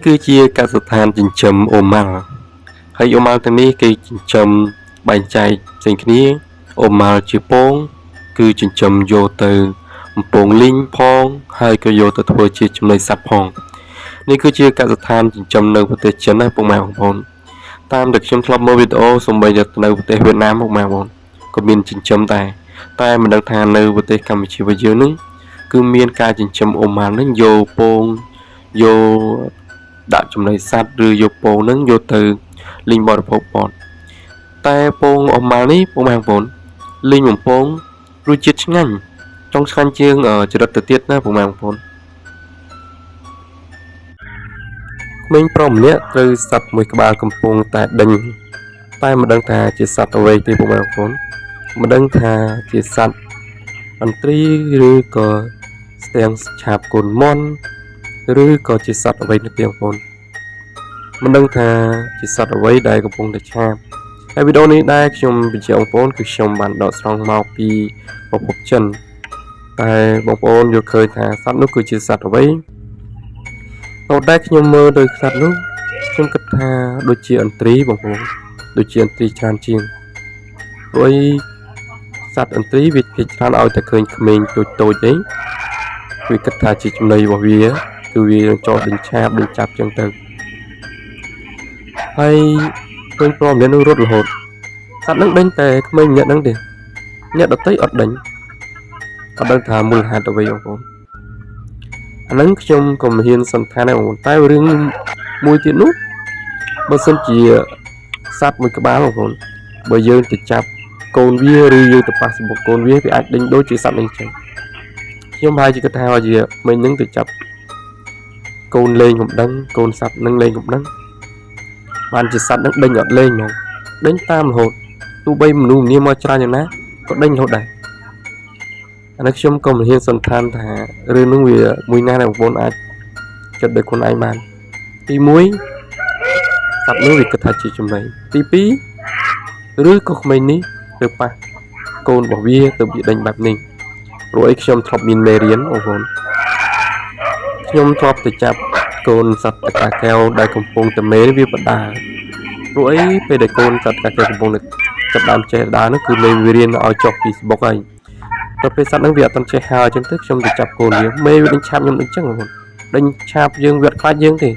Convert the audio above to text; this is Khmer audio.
គឺជាកសិដ្ឋានចិញ្ចឹមអូម៉ាល់ហើយអូម៉ាល់ទាំងនេះគេចិញ្ចឹមបែងចែកផ្សេងគ្នាអូម៉ាល់ជាពងគឺចិញ្ចឹមយកទៅបំពងលីងផងហើយក៏យកទៅធ្វើជាចំណីសត្វផងនេះគឺជាកសិដ្ឋានចិញ្ចឹមនៅប្រទេសចិនណាពុកម៉ែបងប្អូនតាមដែលខ្ញុំធ្លាប់មើលវីដេអូសូម្បីតែនៅប្រទេសវៀតណាមពុកម៉ែបងប្អូនក៏មានចិញ្ចឹមដែរតែមិនដឹងថានៅប្រទេសកម្ពុជារបស់យើងនឹងគឺមានការចិញ្ចឹមអូម៉ាល់នឹងយកពងយកដាក់ចំណីសត្វឬយកពងនឹងយកទៅលីងបរិភោគបត់តែពងអូម៉ាល់នេះពុកម៉ែបងប្អូនលីងបំពងរសជាតិឆ្ងាញ់ចង់ឆ្ងាញ់ជាងចរិតទៅទៀតណាពុកម៉ែបងប្អូនក្មេងប្រុសម្នាក់ត្រូវសត្វមួយក្បាលកំពុងតែដេញតែមិនដឹងថាជាសត្វអ្វីទេពុកម៉ែបងប្អូនមិនដឹងថាជាសត្វអន្ត្រីឬក៏ស្ទាំងឆាបកូនមន់ឬក៏ជាសត្វអ្វីនោះទេបងប្អូនមិនដឹងថាជាសត្វអ្វីដែលកំពុងតែឆាបហើយវីដេអូនេះដែរខ្ញុំបញ្ជាក់បងប្អូនគឺខ្ញុំបានដកស្រង់មកពីប្រភពចិនតែបងប្អូនយល់ឃើញថាសត្វនោះគឺជាសត្វអ្វីតតែខ្ញុំមើលទៅសត្វនោះខ្ញុំគិតថាដូចជាអន្ត្រីបងប្អូនដូចជាអន្ត្រីច្រើនជាងព្រោះអីសត្វអន្ត្រីវាគេច្រើនឲ្យតែឃើញក្មេងតូចតូចអីវាគិតថាជាចំណីរបស់វាគឺវានឹងចោលដេញឆាបដេញចាប់ចឹងទៅហើយឃើញប្រុសម្នាក់នឹងរត់រហូតសត្វនឹងដេញតែក្មេងម្នាក់ហ្នឹងទេអ្នកដទៃអត់ដេញអត់ដឹងថាមូលហេតុអ្វីបងប្អូនអាហ្នឹងខ្ញុំក៏មិនហ៊ានសន្និដ្ឋានដែរបងប្អូនតែរឿងមួយទៀតនោះបើសិនជាសត្វមួយក្បាលបងប្អូនបើយើងទៅចាប់កូនវាឬយើងទៅប៉ះសម្បុកកូនវាវាអាចដេញដូចជាសត្វនេះចឹងខ្ញុំហើយជាគិតថាជាមិញហ្នឹងទៅចាប់កូនលេងកំដឹងកូនសត្វនឹងលេងកំដឹងបានជាសត្វនឹងដេញអត់លេងហ្មងដេញតាមរហូតទោះបីមនុស្សម្នាមកច្រើនយ៉ាងណាក៏ដេញរហូតដែរអានេះខ្ញុំក៏មិនហ៊ានសន្និដ្ឋានថារឿងហ្នឹងវាមួយណាដែលបងប្អូនអាចគិតដោយខ្លួនឯងបានទី1សត្វនោះវាគិតថាជាចំណីទី2ឬក៏ក្មេងនេះទៅប៉ះកូនរបស់វាទៅវាដេញបែបនេះព្រោះអីខ្ញុំធ្លាប់មានមេរៀនបងប្អូនខ្ញុំធ្លាប់ទៅចាប់កូនសត្វតកាកែវដែលកំពុងតែមេវាបដាព្រោះអីពេលដែលកូនសត្វតកាកែវកំពុងតែចាប់ដើមចេះដើរនោះគឺមេវារៀនឲ្យចុះពីស្បុកហើយដល់ពេលសត្វហ្នឹងវាអត់ទាន់ចេះហើរអញ្ចឹងទៅខ្ញុំទៅចាប់កូនវាមេវាដេញឆាបខ្ញុំដូចចឹងបងប្អូនដេញឆាបយើងវាអត់ខ្លាចយើងទេ